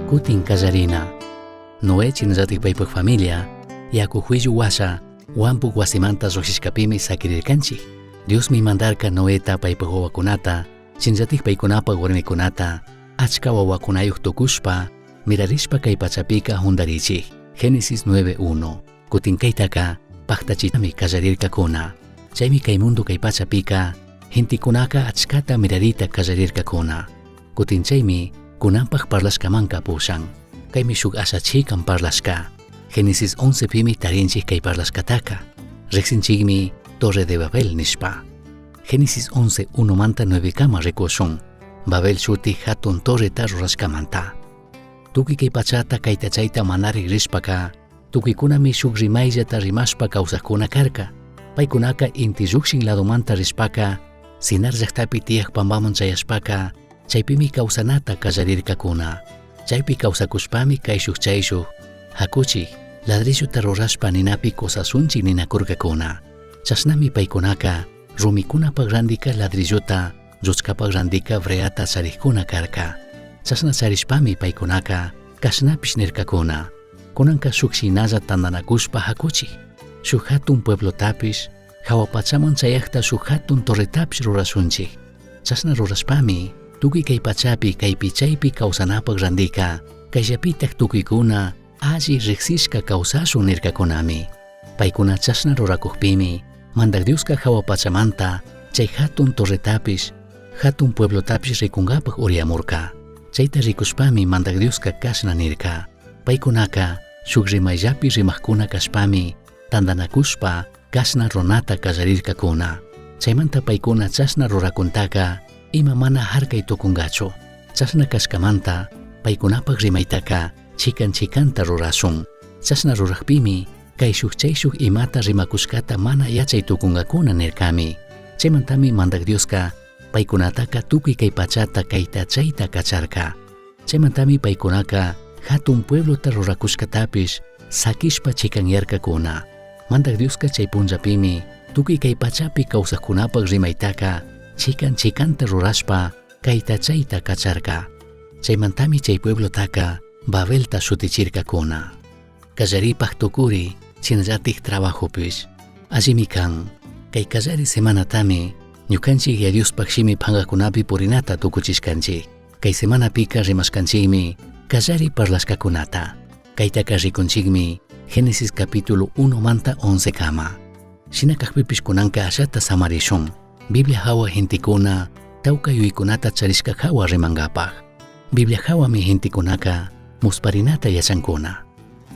Cutin callarina. Noé shinallataj paipaj familia yacu juillu huasha huampuj huasimanta llujshishcapimi saquirircanchij. Diosmi mandarca Noeta paipaj huahuacunata, shinallataj paicunapaj huarmicunata achca huahuacunayuj tucushpa mirarishpa cai pachapica jundarichij. Génesis 9.1. Cutin caitaca pajtachitami callarircacuna. Chaimi cai mundo cai pachapica gentecunaca achcata mirarita callarircacuna. Cutin chaimi cunanpaj parlashcamanca pushan. Caimi shuk asha chican parlashca. Génesis 11 pimi tarinchij cai parlashcataca. Rijsinchikmi Torre de Babel nishpa. Génesis 11 1 manta 9 kama rikushun. Babel shuti hatun torreta rurashkamanta. Tukuy kay pachata kayta chayta manarik rishpaka, tukuykunami shuk rimayllata rimashpa kawsakuna karka. Paykunaka inti llukshin ladomanta rishpaka, Sinar llaktapi tiyaj pampaman chayashpaka, chaypimi kawsanata kallarirkakuna. Chaypi kawsakushpami kayshuk chayshuk, hakuchik, ladrillota rurashpa ninapi kusasunchik ninakurkakuna. Chashnami paykunaka rumikunapaj randika ladrillota, lluchkapaj randika breata charikuna karka. Chashna charishpami paykunaka kashnapish nirkakuna. Kunanka shuk shinalla tantanakushpa hakuchik. Shuk hatun pueblotapish, jahua pachaman chayajta shuk hatun torretapish rurashunchik. Chashna rurashpami tukuy kay pachapi kaypi chaypi kawsanapaj randika kayllapitaj tukuykuna alli riksishka kawsashun nirkakunami. Paykuna chashna rurakujpimi Mandak Dioska jahua pachamanta chay hatun torretapish, hatun pueblotapish rikunkapaj uriyamurka. Chayta rikushpami Mandak Dioska kashna nirka. Paykunaka shuk rimayllapi rimakuna kashpami tantanakushpa kashna runata kallarirkakuna. Chaymanta paykuna chashna rurakuntaka ima mana harkay tukungachu. Chashna kashkamanta paykunapaj rimaytaka chikan chikanta rurashun. Chashna rurajpimi kayshuk chayshuk imata rimakushkata mana yachay tukunkakuna nirkami. Chaymantami Mandak Dioska paykunataka tukuy kay pachata kayta chayta kacharka. Chaymantami paykunaka hatun pueblota rurakushkatapish sakishpa chikanyarkakuna. Mandak Dioska chay punllapimi tukuy kay pachapi kawsakkunapaj rimaytaka chikan chikanta rurashpa kayta chayta kacharka. Chaymantami chay pueblotaka Babelta shutichirkakuna. Kallaripaj tukuri shinallatik trabajopish. Allimi kan, kay kallari semanatami ñukanchik Yaya Diospaj shimi pankakunapi purinata tukuchishkanchik. Kay semanapika rimashkanchikmi kallari parlashkakunata. Kaytaka rikunchikmi Génesis capítulo 1 manta 11 kama. Shina kakpipish kunanka ashata samarishun. Biblia hawa gentekuna tawka yuyaykunata charishka hawa rimankapaj. Biblia hawami gentekunaka musparinata yachankuna.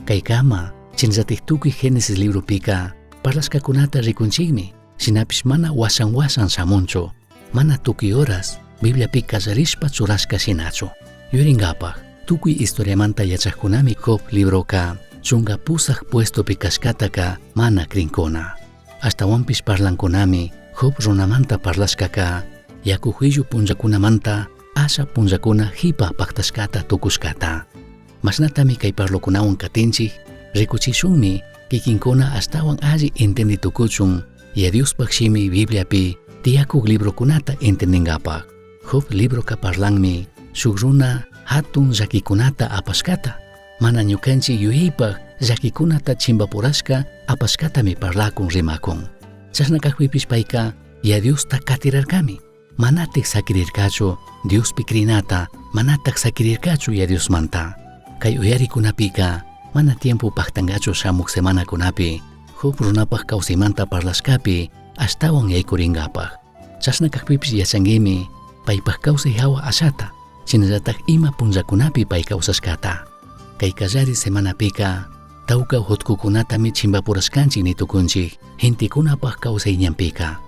Kaykama shinallatik tukuy Génesis libropika parlashkakunata rikunchikmi, shinapish mana washan washan shamunchu, mana tukuy horas Bibliapi kallarishpa churashka shinachu. Yuyarinkapaj, tukuy historiamanta yachajkunami Job libroka 18 puestopi kashkataka mana crinkuna. Ashtawanpish parlankunami Job runamanta parlashkaka yaku juillu punllakunamanta asha punllakuna jipa paktashkata tukushkata. Mashnatami kay parlokunawan katinchik, rikuchishunmi kikinkuna ashtawan alli entendi tukuchun Yaya Diospaj shimi Bibliapi tiyakuk librokunata entendingapaj. Job libroka parlanmi shuk runa hatun llakikunata apashkata, mana ñukanchik yuyaypaj llakikunata chimbapurashka apashkatami parlakun rimakun. Chashna kakpipish payka Yaya Diosta katirarkami. Manatik sakirirkachu Diospi crinata, manatak sakirirkachu Yaya Diosmanta. Kay uyarikunapika mana tiempo paktangachu shamuk semanakunapi Job runapaj kawsaymanta parlashkapi ashtawan yaykuringapaj. Chashna kakpipish yachanguimi paypaj kawsay hawa ashata, shinallatak ima punllakunapi pay kawsashkata. Kay kallari semanapika tawka hutkukunatami chimbapurashkanchik nitukunchik gentekunapaj kawsay ñanpika.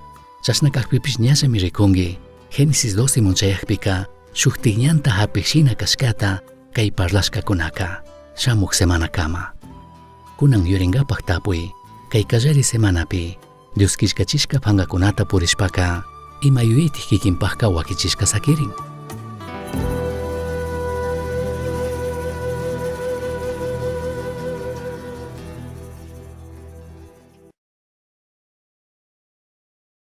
Chashna kakpipish ñallami rikunki Génesis 12 munchayakpika shuktik ñanta hapik shina kashkata kay parlashkakunaka. Shamuk semanakama. Kunan yuringapaj tapuy, kay kallari semanapi Dios killkachishka pankakunata purishpaka ima yuyaytik kikinpajka wakichishka sakirin.